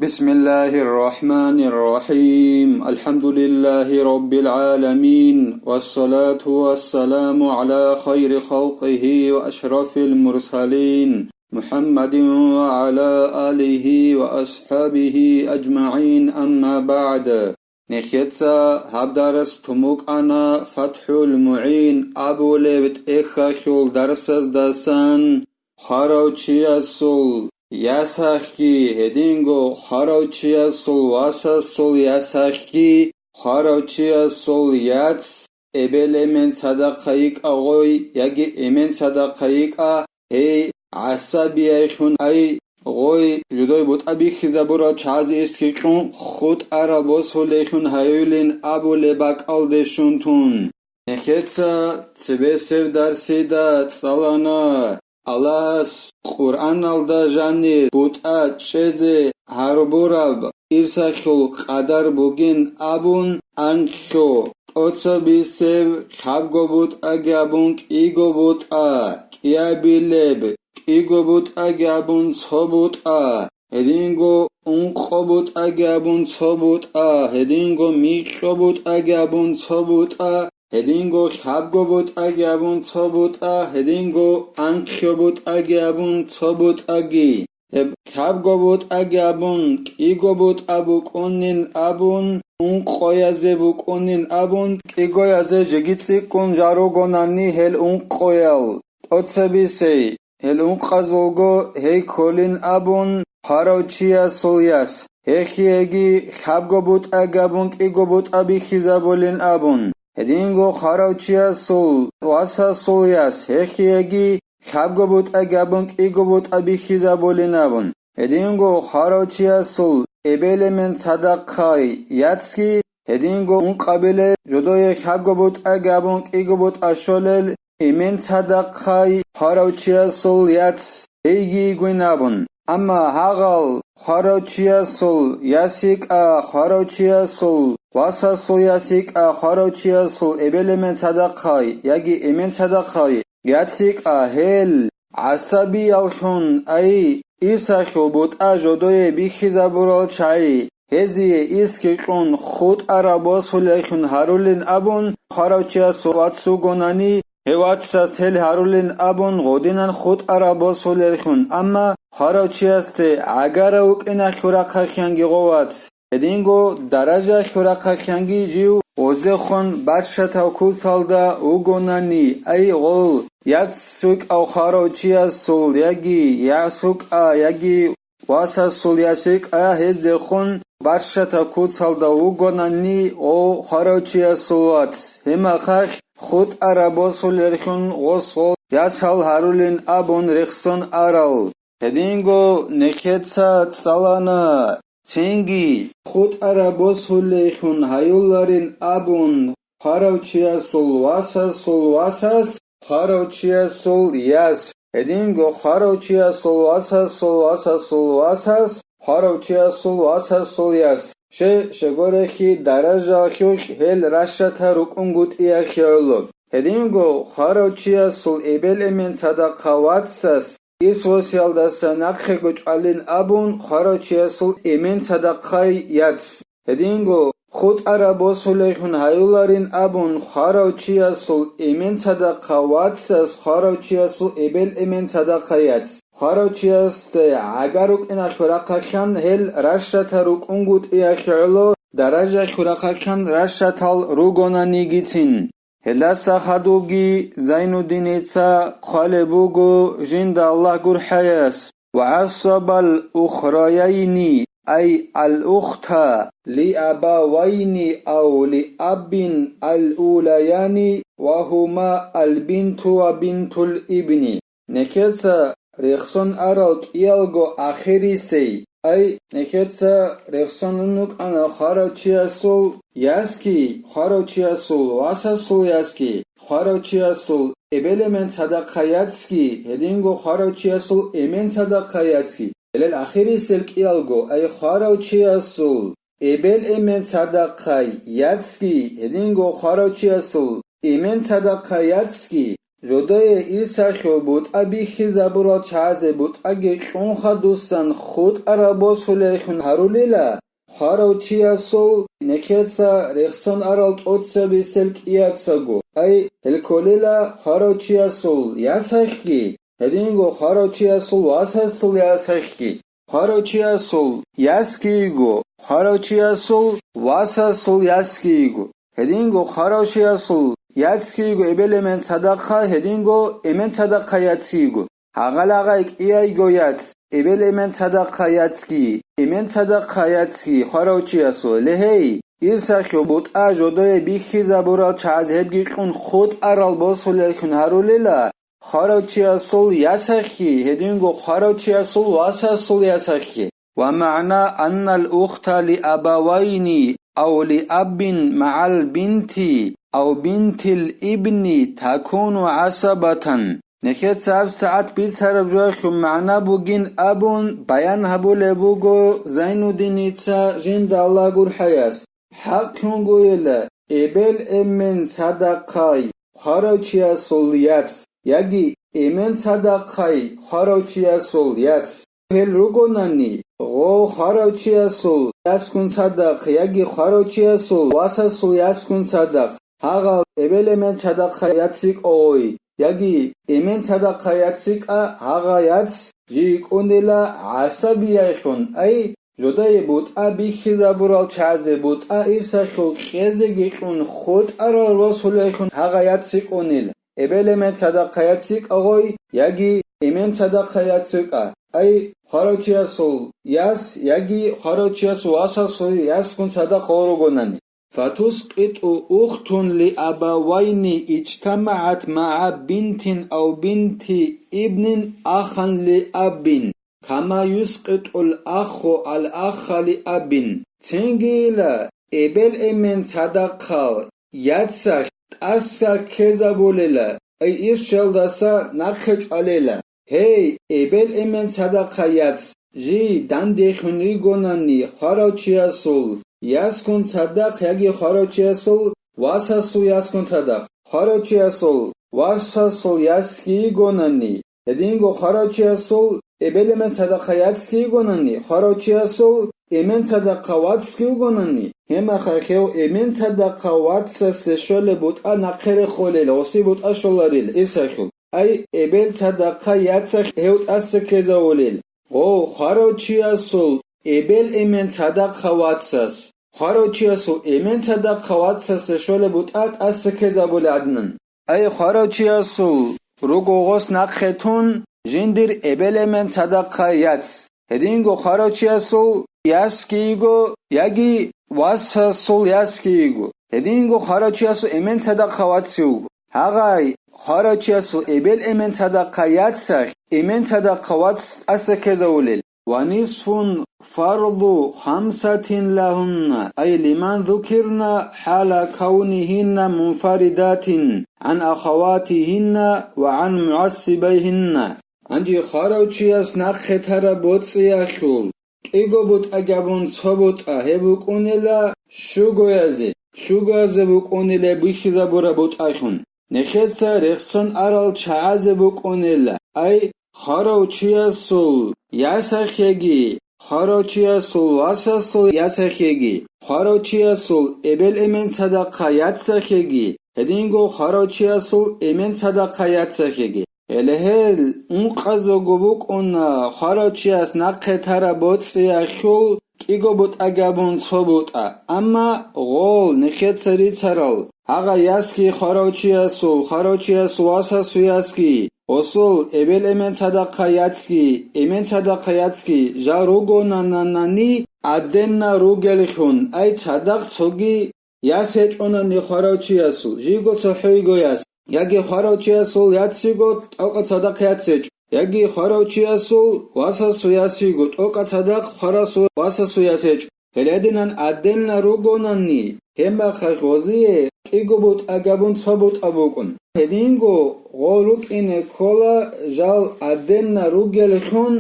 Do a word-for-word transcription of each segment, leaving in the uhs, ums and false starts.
بسم الله الرحمن الرحيم. الحمد لله رب العالمين، والصلاة والسلام على خير خلقه وأشرف المرسلين، محمد وعلى آله وأصحابه أجمعين، أما بعد. Нехеца гьаб дарс тумукъана ФатхӀул МугӀин абулеб тӀехьалъул дарсаздасан. Хварав чиясул ясахъги, гьединго хварав чиясул васасул ясахъги, хварав чиясул яц эбел-эмен цадахъ йикӀа гъой яги эмен цадахъ йикӀа, гьей гӀасабияйхун ай гъой жудой бутӀа бихьизабурал чагӀазе эсги кьун хутӀараб босулейхун гьаюлин абулеб бакӀалде щун тун. Нехеца цебесеб дарсида цӀалана, Аллагьас Къуръаналда жанир бутӀа чӀезе гьарбураб ирсалъул къадар бугин абун анлъго, тӀоцебесеб хабго бутӀаги абун кӀиго бутӀа, кӀиабилеб кӀиго бутӀаги абун цо бутӀа, гьединго ункъо бутӀаги абун цо бутӀа, гьединго микьго бутӀаги абун цо бутӀа, гьединго хабго бутӀаги абун цо бутӀа, гьединго анлъго бутӀаги абун цо бутӀаги. Гьеб хабго бутӀаги абун, кӀиго бутӀа букӀунин абун, ункъоязе букӀунин абун, кӀигоязе жеги цӀикӀкӀун жаругонани гьел ункъоял. ТӀоцебесей, гьел ункъазулго гьей кколин абун, хварав чиясул яс, гьехиеги хабго бутӀа габун кӀиго бутӀа бихьизабулин абун, гьединго хварав чиясул васасул яс, гьехиеги хабго бутӀа габун кӀиго бутӀа бихьизабулин абун, гьединго хварав чиясул эбел-эмен цадахъай яцги, гьединго ункъабиле жодое хабго бутӀа габун кӀиго бутӀа щолел эмен цадахъай хварав чиясул яц гьейги йигуйин абун. Амма гьагъал хварав чиясул яс йикӀа, хварав чиясул васасул яс йикӀа, хварав чиясул эбел-эмен цадахъай яги эмен цадахъай яц йикӀа, гьел гӀасабияллъун, ай, ирсалъул бутӀа жодое бихьизабурал чагӀи, гьезие ирсги кьун хутӀараб босулеллъун гьарулин абун, хварав чиясул вац вугонани, гьев вацас гьел гьарулин абун гъодинан хутӀараб босулеллъун, амма хварав чиясде гӀагарав вукӀиналъул рахъалъанги гъов вац, гьединго даражалъул рахъалъанги жив гъозехун баршатав куцалда вугонани, ай гъол, яц вукӀав хварав чиясул яги яс вукӀа, яги васасул яс йикӀа, гьездехун баршатав куцалда вугонани, о хварав чиясул вац, гьеб мехалъ хутӀараб босулеллъун гъос гъол ясал гьарулин абун рехсон арал. Гьединго нехеца цӀалана, цинги хутӀараб босулеллъун гьаюларин абун, хварав чиясул васасул васас, хварав чиясул яс, гьединго хварав чиясул васасул васасул васас, хварав чиясул васасул яс. Ще, щегорехи даражалъулъ гьел ращата рукӀунгутӀиялъе гӀоло. Гьединго хварав чиясул эбел-эмен цадахъа вацас, исвосиялдаса нахъего чӀвалин абун, хварав чиясул эмен цадахъай яц. Гьединго хутӀараб босулейхун гьаюларин абун, хварав чиясул эмен цадахъа вацас, хварав чиясул эбел-эмен цадахъа яц. Хварав чиясде гӀагар рукӀиналъул рахъалъан гьел ращата рукӀунгутӀиялъе гӀоло, даражалъул рахъалъан ращатал ругонанигицин. Гьелдаса хадубги Зайнуддиница хъвалеб буго жинда Аллагь гурхӀаяс: «Ва гӀассабал ухраяйни, ай ал-ухта, лиабавайни ав лиаббин ал-улаяни ва гьума ал-бинту ва бинтул ибни». Нехеца рехсон арал кӀиялго ахирисей, ай, нехеца рехсон ун рукӀана хварав чиясул ясги, хварав чиясул васасул ясги, хварав чиясул эбел-эмен цадахъа яцги, гьединго хварав чиясул эмен цадахъа яцги. Гьелел ахирисел кӀиялго, ай, хварав чиясул эбел-эмен цадахъа яцги, гьединго хварав чиясул эмен цадахъа яцги, жодое ирсахъев бутӀа бихьизабурал чагӀазе бутӀаги кьун хадусан хутӀарал босулеллъун гьарулила, хварав чиясул нехеца рехсон арал тӀоцебесел кӀияцаго, ай, гьел кколила хварав чиясул ясахъги, гьединго хварав чиясул васасул ясахъги. Хварав чиясул ясги йиго, хварав чиясул васасул ясги йиго. Гьединго хварав чиясул яцги йиго эбел-эмен цадахъа, гьединго эмен цадахъа яцги йиго. Гьагъал-гьагъай кӀияйго яц, эбел-эмен цадахъа яцги, эмен цадахъа яцги хварав чиясул. Ле гьей, ирсахъев бутӀа жодое бихьизабурал чагӀаз гьебги кьун хутӀарал босулеллъун гьарулила, хварав чиясул ясахъги, гьединго хварав чиясул васасул ясахъги. Ва магӀна аннал ухта ли абавайни ав ли аббин магӀал бинти ав бинтил ибни такуну гӀасабатан. Нехеца гьабсагӀат бицараб жоялъул магӀна бугин абун баян гьабулеб буго Зайнуддиница жинда Аллагь гурхӀаяс. ХӀакълъунгойила, эбел-эмен цадахъай хварав чиясул яц, яги эмен цадахъай хварав чиясул яц. Гьел ругонани, гъо, хварав чиясул яцгун цадахъ, яги хварав чиясул васасул яцгун цадахъ, гьагъал эбел-эмен цадахъа яц йикӀогъой, яги эмен цадахъа яц йикӀа, гьагъа яц жи йикӀунила гӀасабияйлъун, ай, жодае бутӀа бихьизабурал чагӀазе бутӀа ирсахъул кьезеги кьун хутӀарал росулеллъун гьагъа яц йикӀунил, эбел-эмен цадахъа яц йикӀогъой, яги эмен цадахъа яц йикӀа, ай, хварав чиясул яс, яги хварав чиясул васасул ясгун цадахъ гъо ругонани. فتسقط أخت لأبوين اجتمعت مع بنت أو بنت ابن أخا لأب، كما يسقط الأخ الأخ لأب. Цинги-ла, эбел-эмен цадахъал яцалъ тӀаса ккезабулела, ай ирщалдаса нахъе чӀвалела. Гьей, эбел-эмен цадахъа яц, жий дандехун йигонани хварав чиясул ясгун цадахъ яги хварав чиясул васасул ясгун цадахъ, хварав чиясул васасул ясги йигонани, гьединго хварав чиясул эбел-эмен цадахъа яцги йигонани, хварав чиясул эмен цадахъа вацги вугонани, гьемахъа гьев эмен цадахъа вацасе щолеб бутӀа нахъе рехолел, гъоси бутӀа щоларил, ирсахъул. Ай, эбел цадахъа яцалъ гьев тӀаса ккезавулел. Гъов, хварав чиясул эбел-эмен цадахъа вацас, хварав чиясул эмен цадахъа вацасе щолеб бутӀа тӀаса ккезабулел гӀадинан. Ай, хварав чиясул руго гъос нахъе тун жиндир эбел-эмен цадахъа яц. Гьединго хварав чиясул ясги йиго, яги васасул ясги йиго. Гьединго хварав чиясул эмен цадахъа вацги вуго. Гьагъай, хварав чиясул эбел-эмен цадахъа яцалъ, эмен цадахъа вац тӀаса ккезавулел. ونصف فرض خمسة لهن، أي لمن ذكرن حال كونهن منفردات عن أخواتهن وعن معصبيهن. Гьанже хварав чияс нахъе тараб боцӀиялъул кӀиго бутӀа гьабун цо бутӀа гьеб букӀунила щугоязе, щугоязе букӀунила бихьизабураб бутӀалъун. Нехеца рехсон арал чагӀазе букӀунила, ай, хварав чиясул ясахъеги, хварав чиясул васасул ясахъеги, хварав чиясул эбел-эмен цадахъа яцахъеги, гьединго хварав чиясул эмен цадахъа яцахъеги. Гьеле гьел ункъазего букӀуна хварав чияс нахъе тараб боцӀиялъул кӀиго бутӀа гьабун цо бутӀа, амма гъол нехеца рицарал, гьагъа ясги хварав чиясул, хварав чиясул васасул ясги, гъосул эбел-эмен цадахъа яцги, эмен цадахъа яцги жал ругонанани, гӀаденна ругеллъун, ай цадахъ цоги яс гьечӀонани хварав чиясул, жийго цохӀойго яс, яги хварав чиясул яцго тӀокӀа цадахъ яц гьечӀо, яги хварав чиясул васасул ясго тӀокӀа цадахъ хварасул васасул яс гьечӀо. Гьелединан гӀаденна ругонани, гьебмахъа гъозие кӀиго бутӀа гьабун цо бутӀа букӀун. Гьединго гъол рукӀине ккола жал гӀаденна ругеллъун,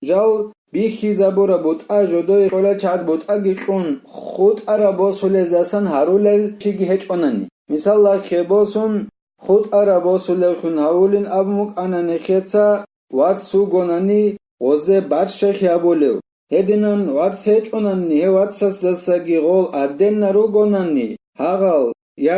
жал бихьизабураб бутӀа жодое кьолел чагӀаз бутӀаги кьун, хутӀараб босулезасан гьарулел чиги гьечӀонани. Мисалалъе босун, хутӀараб босулевлъун гьавулин абун букӀана нехеца, вац вугонани, гъозде барщахъе абулев. Гьединан вац гьечӀонани, гьев вацасдасаги гъол аденна ругонани, гьагъал,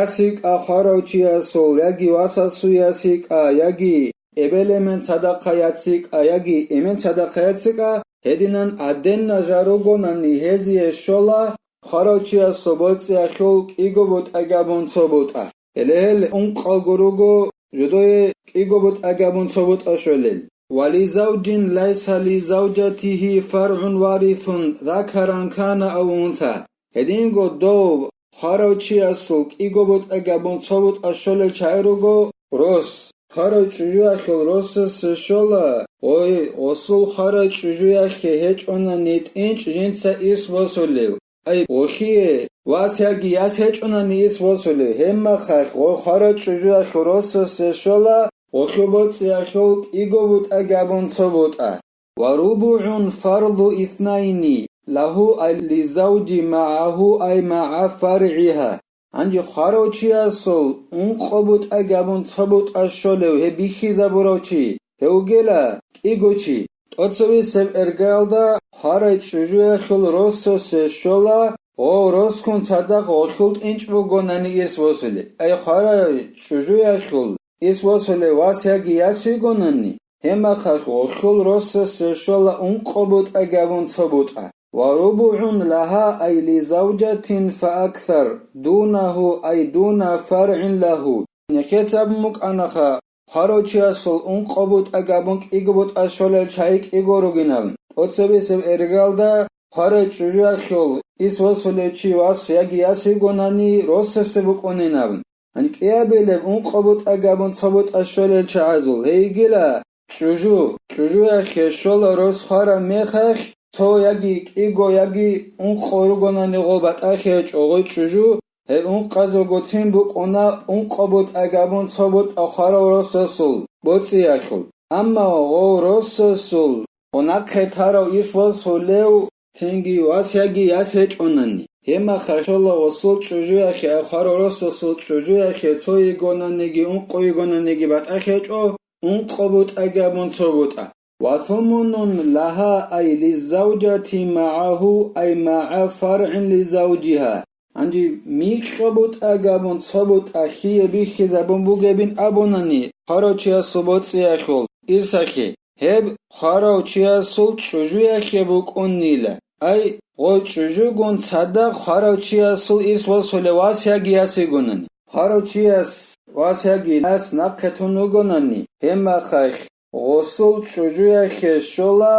яс йикӀа хварав чиясул, яги васасул яс йикӀа, яги эбел-эмен цадахъа яц йикӀа, яги эмен цадахъа яц йикӀа, гьединан аденна жал ругонани, гьезие щола хварав чиясул боцӀиялъул кӀиго бутӀа гьабун цо бутӀа. Гьеле гьел ункъалго руго жидее кӀиго бутӀа гьабун цо бутӀа щолел. «Ва ли завджин лайса ли завджатихи фаргӀун варисун, закаран кана ав унса». Гьединго дов хварав чиясул кӀиго бутӀа гьабун цо бутӀа щолел чагӀи руго рос. Хварав чӀужуялъул росасе щола, ой, гъосул хварав чӀужуялъе гьечӀонани тӀинчӀ жинца ирс босулев. Ай, гъолъие вас яги яс гьечӀонани ирс босулев, гьебмахалъ гъо хварав чӀужуялъул росасе щола гъолъул боцӀиялъул кӀиго бутӀа гьабун цо бутӀа. «Ва рубугӀун фарду иснайни, лагьу ай ли завджи магӀагьу ай магӀа фаргӀигьа». Гьанже хварав чиясул ункъо бутӀа гьабун цо бутӀа щолев гьеб бихьизабурав чи, гьев вугила кӀиго чи. ТӀоцебесеб иргаялда хварай чӀужуялъул росасе щола, гъо росгун цадахъ гъолъул тӀинчӀ бугонани ирс босулеб. Ай хварай чӀужуялъул ирс босулев вас яги яс вугонани, гьебмахалъ гъолъул росасе щола ункъо бутӀа гьабун цо бутӀа. «Ва рубугӀун лагьа ай ли завджатин фа аксар, дунагьу ай дуна фаргӀин лагьу». Нехеца абун букӀанаха, хварав чиясул ункъо бутӀа гьабун кӀиго бутӀа щолел чагӀи кӀиго ругинаб. ТӀоцебесеб иргаялда хварай чӀужуялъул ирс босулев чи вас яги яс вугонани росасе букӀунинаб. Гьанкьиябилеб ункъо бутӀа гьабун цо бутӀа щолел чагӀазул, гьей йигила чӀужу, чӀужуялъе щола рос хвараб мехалъ, цо яги кӀиго яги ункъо ругонани гъо батӀахъе гьечӀо гъой чӀужу, гьей ункъазего цин букӀуна ункъо бутӀа гьабун цо бутӀа хварав росасул боцӀиялъул. Амма гъов росасул гъо нахъе тарав ирс босулев, цинги вас яги яс гьечӀонани, гьебмахалъ щола гъосул чӀужуялъе, ай хварав росасул чӀужуялъе цо йигонаниги ункъо йигонаниги батӀахъе гьечӀо, ункъо бутӀа гьабун цо бутӀа. «Ва сумунун лагьа ай ли завджати магӀагьу ай магӀа фаргӀин ли завджигьа». Гьанже микьа бутӀа гьабун цо бутӀа лъие бихьизабун бугебин абунани хварав чиясул боцӀиялъул ирсалъе, гьеб хварав чиясул чӀужуялъе букӀунила. Ай, гъой чӀужугун цадахъ хварав чиясул ирс босулев вас яги яс вугонани. Хварав чияс вас яги яс нахъе тун вугонани, гьебмахалъ гъосул чӀужуялъе щола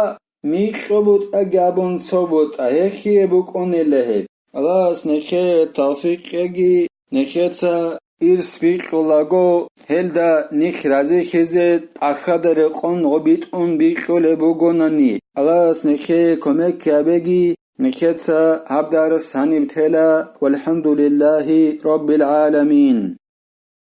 микьа бутӀа гьабун цо бутӀа, гьелъие букӀунила гьеб. Аллагьас нехее тавфикъ кьеги, нехеца ирс бикьулаго, гьелда нилъ разилъизе тӀахьада рекъон гъо битӀун бикьулеб бугонани, Аллагьас нехее кумек гьабеги, нехеца гьаб дарс гьаниб тела. ВалхӀамдулиллагьи раббил гӀаламин.